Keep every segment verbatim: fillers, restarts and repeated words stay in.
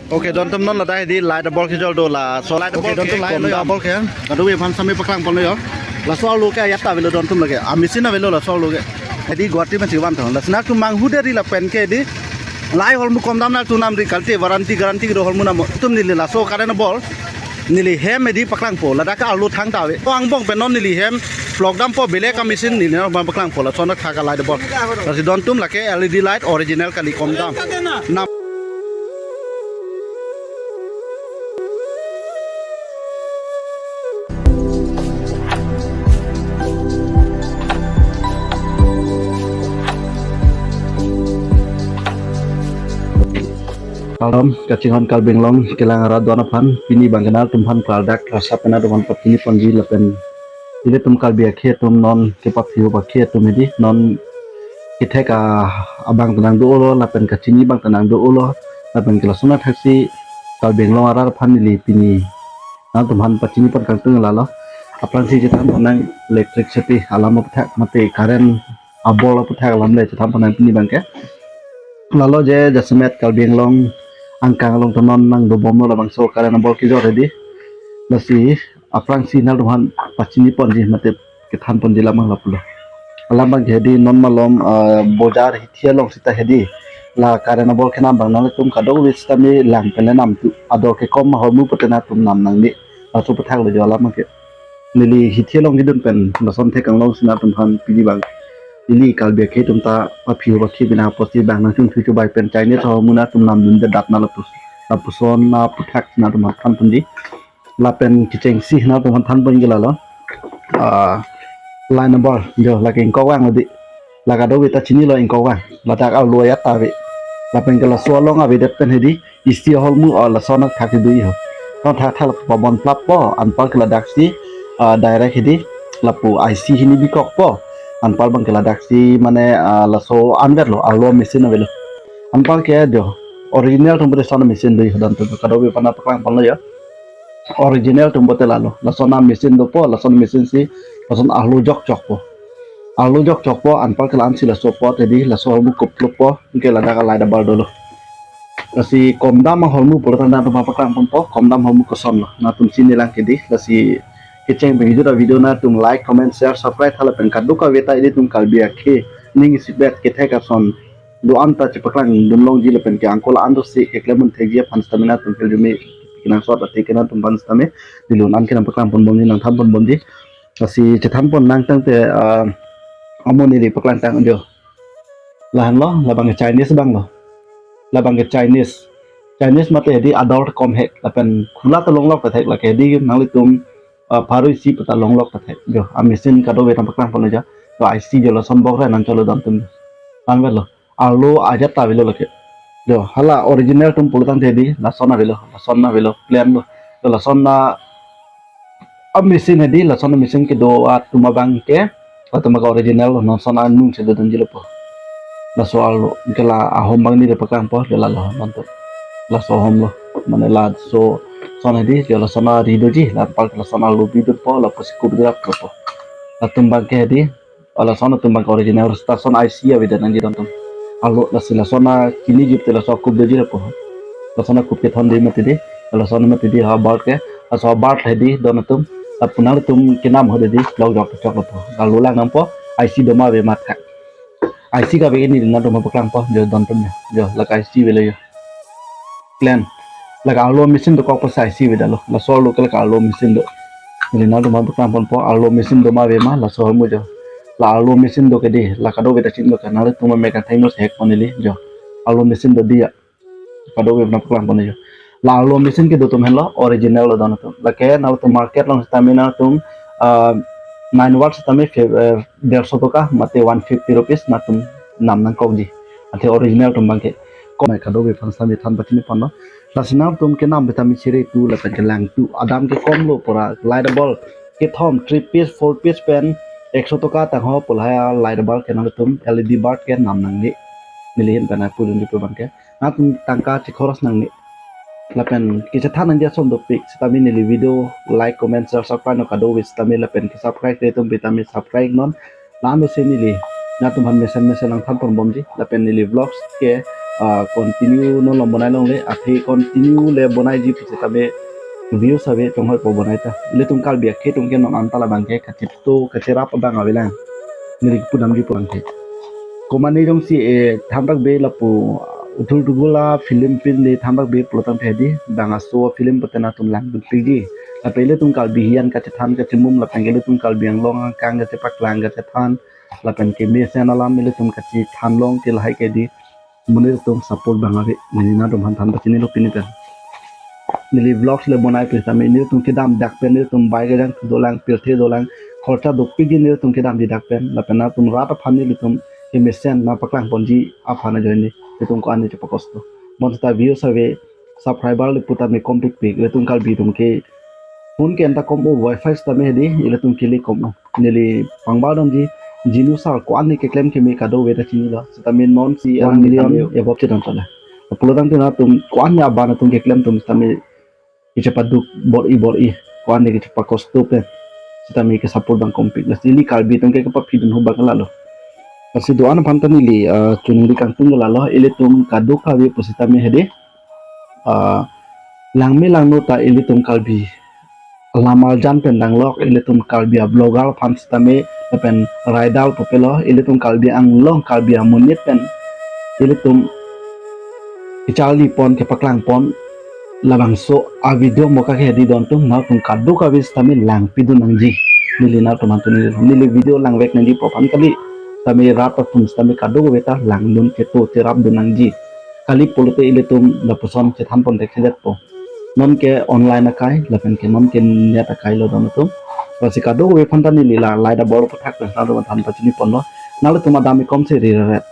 Okay, don atum, non ladak hedi light abol kejor do, laso light abol, okay, don atum, ke light kom lo ya, dam abol ke. Kadokave aphan sami paklang ponlo ya. Laso arlo ke ajat ta avelo don atum lake. A machine avelo laso arlo ke. Hedi Guwahati pensi van thang. Lasi nangtum manghu deri lapen ke hedi. Light ahormu kom dam nangtum namri, kalite warranty guarantee kedo ahormu nang atum neli laso current abol. Neli hem hedi paklangpo. Ladak ke arlo thangta ave. O angbong pen non neli hem plok dampo, belek a machine, neli nangpaklangpo. Laso nangthak a light abol. Lasi don atum lake L E D light original kali, kom dam. Nam Kardom, kachinghon Karbi Anglong kelang arat do-an aphan, pini abang ke nangtum aphan klardak, rasa pena do-an aphan pachini ponji lapen ilitum Karbi akhei atum non kepaphi ahut akhei atum hedi, non kethek a abang ta nangdolo, lapen kachini abang ta nangdolo, lapen ke lason athaksi Karbi Anglong arat aphan neli pini nangtum aphan pachini pon kangtung lalo. Aphrangsi chethan pon nang electricity alam aputhak mate current abol aputhak alam le chethan pon nang pini abang ke. Lalo je jasemet Karbi Anglong angkang along ta non nangdobomlo labangso current abol kejor hedi. Lasi aphrangsi nangtum aphan pachini ponji mate kethan ponji alam abang lapulo. Alam abang ke hedi non malom, ah, bojar hithi along sita hedi. La current abol kenam abang nangtum kadokave sitame lang pen le namthu. Ador kekom ahormu pute nangtum nam nangne. Laso aputhak lo jo alam abang ke. Neli hithi along kedun pen lason thek anglong si nangtum aphan pini abang. Ili Karbi akhei atum ta paphi ahut akhei bina apotsi abang nangchungthu chubai pen Chinese ahormu nangtum namdunde dat na lapus. Lapuson aputhak nangtum aphan than ponji. Lapen kechengsi nangtum aphan than ponji ke lalo. Ah, line number jo lake ingkoi vang hedi. La kadokave ta chinilo ingkoi vang. Ladak arlo ajat ta ave. Lapen ke laso along avedet pen hedi. Isi ahormu, ah, lason athak hedi ho. Lason athak athak lapu pabon plappo, anpar ke ladaksi, ah, direct hedi, lapu I C hini bikokpo. Anpar abang ke ladaksi mane, ah, laso anvet lo, arlo machine avelo. Anpar ke jo, original atum pute lason machine do ho don atum, kadokave aphan nangpaklang ponlo ya. Original atum pute lalo, lason a machine dopo, lason machine si, lason arlo jokchokpo. Arlo jokchokpo, anpar ke la-ansi laso apot hedi, laso ahormu kuplokpo, ke ladak a light abol dolo. Lasi kom dam ahormu pulo tangte nangtum aphan paklang ponpo, kom dam ahormu koson lo. Nangtum chinilang ke hedi, lasi kecheng pen kejut a video nangtum like, comment, share, subscribe tha lapen kadokave ta ilitum Karbi akhei ning isipet kethek ason do-an ta chepaklang dunlongji lapen ke angkol an dosi keklem un thekji aphan sitame nangtum ke jumi kenangsot ati ke nangtum aphan sitame dilun an ke nangpaklang ponbomji, nangthan ponbomji. Lasi chethan pon nang tangte, ah, amo neli paklang tang jo. Lahenlo, labang ke Chinese abang lo. Labang ke Chinese. Chinese mate hedi ador kom hek, lapen khula ta longlok ta thek, lake hedi nanglitum, ah, pharo isi puta longlok ta thek. Jo, a machine kadokave nangpaklang ponlo jo. Jo I C jo lason bok re nangcholo don atum. Anvet lo. Arlo ajat ta avelo lake. Jo, hala original atum pulo tangte hedi, lason avelo, lason avelo, plain lo. Jo, lason a a machine hedi, lason a machine kedo atum abang ke, atum abang ke original lo, non lason anung si dodunji lapu. Laso arlo, ke la ahom abang neli paklangpo, ke lalo non atum. Laso ahom lo, mane laso ason hedi, ke lason ari doji, la anpar ke lason arlo bidunpo, lapusi kup dirap lapu. Latum abang ke hedi, lason atum abang ke original, sita lason I C avedet nangji don atum. Arlo lasi lason a chiniji pute laso akup doji lapu. Lason akup kethon di mati di, lason mati di ha bulb ke, laso bulb hedi don atum. Lapu nangtum kenam ho hedi, lok jok chok lapu. Arlo lang nangpo, I C do ma ave ma thak. I C kave ke neli nangtum aphan paklangpo, jo don atum jo. Jo, lake I C avelo jo. Plain. Lake arlo machine dokok pusi I C avedetlo. Laso arlo ke lake arlo machine do. Neli nangtum aphan paklang ponpo, arlo machine do ma ave ma, laso ahormu jo. La arlo machine do ke hedi, la kadokave ta chinilo ke, nanglitum mekang thengno si hek pon neli jo. Arlo machine do diya. Kadokave aphan paklang pon jo. La arlo machine kedo atum henlo, original lo don atum. Lake nangtum market along sitame nangtum, ah, nine watt sitame fif-, eh, derso taka, mate one fifty rupees nangtum nam nangkokji. Athe original atum abang ke. Kom kadokave aphan sami than pachini ponlo. Lasi nangtum kenam vitamin siri tu lapen kelang tu. Adam ke kom lo pura light bulb. Kethom three piece, four piece pen ekso taka tangho pu lahai a light bulb ke nangtum L E D bulb ke nam nangne. Neli ahin pen apudun di pu abang ke. Nangtum tangka chikhoros nangne. Lapen kechethan nangji ason dopik. Sitame neli video like, comment, share, subscribe non kadokave sitame lapen ke subscribe ke atum vitamin subscribe non. Lam isi neli nangtum aphan mesen mesen nangthan ponbomji. Lapen neli vlogs ke ah, continue non lo bonai longle, athe continue le bonaiji pusitame views ave chonghoi po bonai ta. Ilitum Karbi akhei atum ke non anta labang ke kachito kachirap abang avelang. Neli pudamji pulang ke. Komane jongsi, eh, thanbak be lapu uthul tugula film pin le thanbak be pulotangte hedi bang aso film pute nangtum langdun piji. Lapen ilitum Karbi hiyan kachethan kachemum lapen ke ilitum Karbi Anglong angkang kachepaklang kachethan lapen ke mesen alam ilitum kachethan long ke lahai ke di monit atum support bang ave. Neli nangtumphan than pachinilo pini pen. Neli vlogs le bonai pusitame nelitum kedam dak pen nelitum bai kejang thu dolang pirthe dolang khorcha dopikji nelitum kedamji dak pen lapen nangtum rat aphan nelitum kemesen nangpaklang ponji aphan ajoine nelitum ko-an ne chepakosto. Bonsita views ave subscriber le putame kompikpik ilitum Karbi atum ke phone ke anta kom o wifi sitame hedi ilitum kele kom o. Neli pangbar damji Jinu sir ko-an ne keklem keme kadokave ta chinilo. Sitame non si one million above chedam chala. Pulotangte nangtum ko-an ne aban atum keklem atum sitame kechepaduk bor-i bor-i ko-an ne kechepakosto pen sitame ke support bang kompik. Lasi ili Karbi atum ke kepapidun hu bang lalo. Lasi do-an aphan ta neli, ah, chuningri kangtung lalo ilitum kadokave pusitame hedi ah, langme langno ta ilitum Karbi alam arjan pen danglok ilitum Karbi a-vlogger aphan sitame lapen raidal pupelo ilitum Karbi Anglong Karbi amonit pen ilitum kecharli pon kepaklang pon labangso a-video moka ke hedi dontum nangtum kadokave sitame langpidun nangji. Neli nangtum antu neli neli video langvek nangji po aphan kali sitame rat atum sitame kadokave ta langdun keto cherapdun nangji. Kali pulote ilitum lapuson chethan pon thekthedet po. Non ke online akai lapen ke non ke net akai lo don atum. Lasi kadokave aphan ta neli la light abol aputhak pen nangtum than pachini ponlo. Nanglitum adam ikom se ri ret.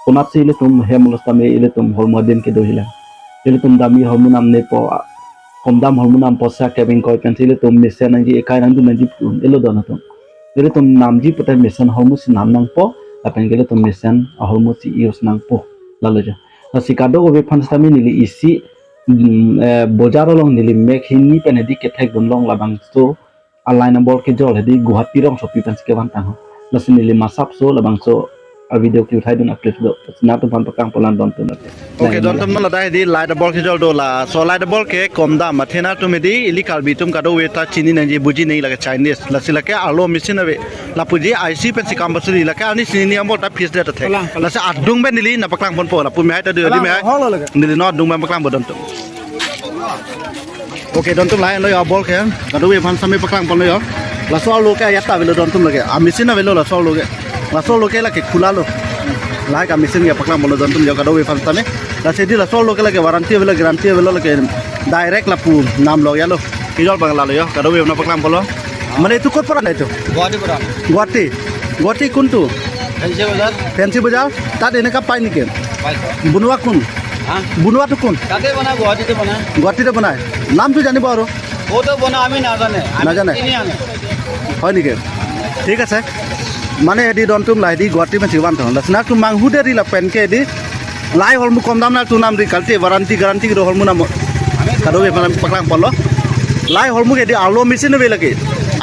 Konatsi ilitum hem lo sitame ilitum holmo adin kedo hilang. Ilitum dami holmo namne po, komdam holmo nam po sa keving koi pensi ilitum mesen nangji ekai nangdun nangji pun ilo don atum. Ilitum namji pute mesen holmo si nam nangpo lapen ke ilitum mesen aholmo si use nangpo. Lalo jo. Lasi kadokave aphan sitame neli isi, mm, eh, bojar along neli mek hini pen hedi kethekdun long labangso a-line abol kejol hedi Guwahati rongsopi pensi kevan tang ho. Lasi neli masap so labangso a-video keuthai dun a-clip do. Nangtumphan paklang pon lang dontum lake. Okay, dontum non ladak hedi light abol kejol do laso light abol ke komdam athe nangtum hedi ili Karbi atum kadokave ta chini nangji buji nangji lake Chinese. Lasi lake arlo machine ave. Lapuji I C pensi kam pasuri lake ani chini ni abol ta fix det athe. Palang, palang. Lasi adung pen neli nangpaklang ponpo lapu mehai ta do di mehai. Palang, holo lake. Neli non adung pen paklang pon dontum. Okay, dontum lahelo jo abol ke. Kadokave aphan sitame paklang ponlo jo. Laso arlo ke ayat ta avelo dontum lake. A-machine avelo laso arlo ke. Laso arlo ke lake khula lo. Lahai ke a-machine ke paklang ponlo dontum jo kadokave aphan sitame. Lasi hedi laso arlo ke lake warranty avelo guarantee avelo lake. Direct lapu namlo jalo. Kejol abang lalo jo. Kadokave aphan paklang ponlo. Mane itu kot pora na itu? Guwahati pora. Guwahati. Guwahati kuntu? Fancy Bazar. Fancy Bazar? তাত এনেকা পায় নেকি? পায়, পায়। বনোৱা কোন? হা? বনোৱাটো কোন? তাতে বনায়, গুৱাহাটীতে বনায়। গুৱাহাটীতে বনায়। নামটো জানিব আৰু? ক'তো বনায় আমি নাজানে। আমি নাজানে? কিনি আনে। হয় নেকি? ঠিক আছে। Mane hedi dontum lahedi Guwahati pensi van thon. Lasi nangtum manghu deri lapen ke hedi. Lahai holmo komdam nangtum namri kalite warranty guarantee kedo holmo nam. Kadokave aphan paklang ponlo. Lahai holmo ke hedi arlo machine ave lake.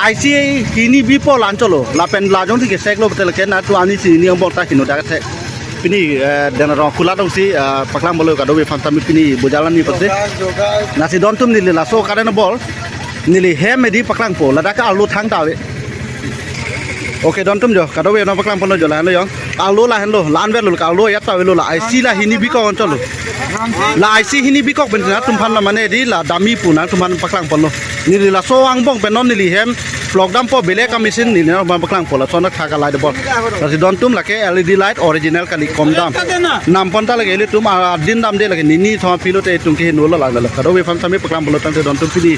I C hini bipo la-an cholo. Lapen la jongsi kesek lo pute lake nangtum ani chini ni abol ta heno dak the. Pini, eh, dena rong khula dongsi, eh, paklang ponlo kadokave aphan sitame pini bojar arni pute. Lasi dontum neli laso current abol. Neli hem hedi paklang po. Ladak ke arlo thangta ave. Okay, dontum jo, kadokave nangpaklang ponlo jo, lahenlo jo. Arlo lahenlo, la-an avelo, arlo ayat ta avelo la, I C la hini bikok anchot lo. La I C hini bikok pen nangtumphan la mane hedi la dummy pu nangtumphan paklang ponlo. Neli laso angbong pen non neli hem plok dampo belek a-machine neli nangtumphan paklang po lason athak a-light abol. Lasi dontum lake L E D light original kali komdam. Nam pon ta lake ilitum adin damde lake nini thom aphi lote itum ke heno lo la lo. Kadokave aphan sitame paklang ponlo tangte dontum pini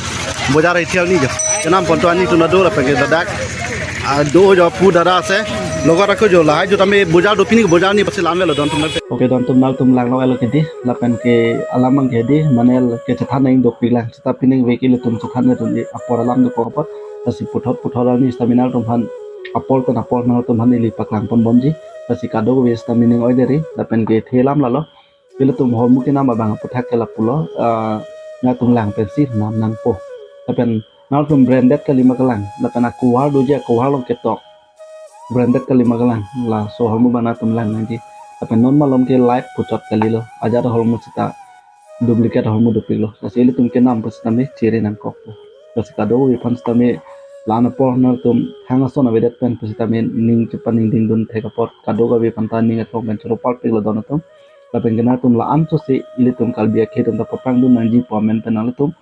bojar ithel ni jo. Kenam pon to ani tuna do lapen ke dadak. Ah, do jo pu dada ase. Logot ako jo lahai jo tame bojar do pini bojar ni pasi la-an avelo dontum. Okay, dontum nangtum langlo elo ke hedi lapen ke alam abang ke hedi mane kechethan nang dopik lang seta pining vek ilitum chethan nangdun apor alam dokok apot. Lasi puthot puthot ani stamina tumphan apor pen apor nangtumphan ili paklang pon bomji. Lasi kadokave stamina oi deri lapen kethe alam lalo. Ilitum holmo kenam abang aputhak ke lapulo, ah, nangtum lang pensi nam nangpo. Lapen nangtum branded kali ma kelang. Lapen a-cover doji a-cover along ketok. Branded kali ma kelang. Laso holmo abang nangtum lang nangji. Lapen non malom ke live puchot kalilo. Ajat ahormu seta duplicate ahormu dopiklo. Lasi ilitum kenam pusitame chere nangkokpo. Lasi kadokave aphan sitame la-an apor nangtum thang ason avedet pen pusitame ning chepaningdingdun thek apot kadokave aphan ta ning aklong pen choro palpiklo don atum. Lapen ke nangtum la-an sose ilitum Karbi akhei atum ta paprangdun nangjipo amen pen nanglitum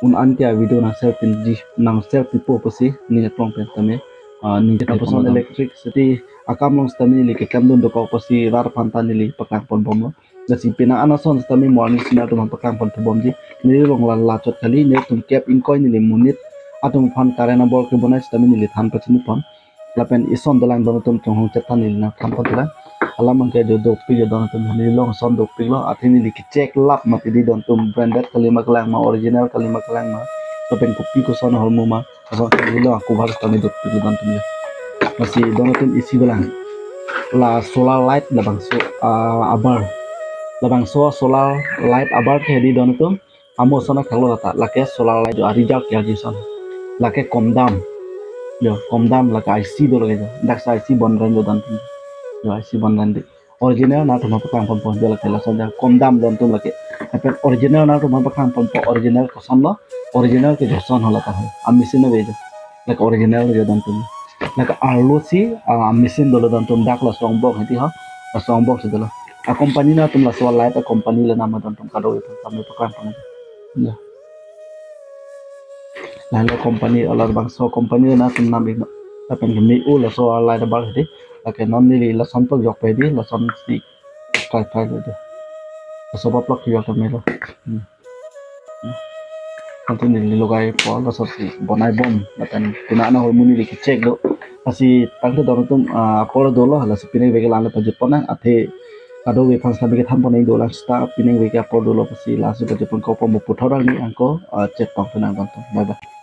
un-an ke a-video nang share pinji, nang share pipo pusi ning aklong pen tame, ah, ning lapuson electricity akam along sitame neli keklemdun dokok pusi rat aphan ta neli paklangponbomlo. Lasi penang an ason sitame morning sinar atum aphan paklangponthubomji. Neli along la lachot kali, nelitum kep ingkoi neli monit atum aphan current abor kebonai sitame neli than pachinipon. Lapen ison dolang don atum chonghong chethan neli nangthanpon dolang. Alam abangke jo dopik jo don atum, neli along ason dopiklo, athe neli kechek lap mati di don atum, branded kali ma kelang ma, original kali ma kelang ma, lapen kopi koson ahormu ma, ason neli along cover sitame dopiklo don atum ya. Lasi don atum isi dolang. La solar light labangso, ah, abar. Labangso solar light abar ke di don atum. Amo ason akhanglo lata, lake solar light jo a-result ke aji ason. Lake komdam. Jo, komdam lake I C do lake jo. Dak sa I C bonren jo don atum. Jo, I C bonren di. Original nangtum aphan paklangponpo jo lake lason jo komdam don atum lake. Lapen original nangtum aphan paklangponpo original kosonlo. Original ke joson ho lata ho. A-machine ave jo. Lake original jo don atum. Lake arlo si, ah, machine dolo don atum dak laso angbong hedi ho. Laso angbong si dolo. A-company nangtum laso light a-company le nama don atum kadokave aphan tame paklangpon. Ya. Lahelo company, alar bangso company le nangtum nam ikno. Lapen ke me-o laso light abar hedi. Lake non neli lason pok jokpe hedi, lason si kai kai lo de. Laso paplok jok tame lo. Hmm. Antu neli logaipo, laso si bonaibom, lapen pina ahormu neli kechek do. Lasi tangte don atum, ah, apor dolo, lasi piningve ke la-an le pajutpon nang, athe kadokave aphan sitame kethanpon nang dolang seta piningve ke apor dolo, lasi lasi pajutpon ko po mo puthot arni angko, ah, chetong penang don atum. Bye bye.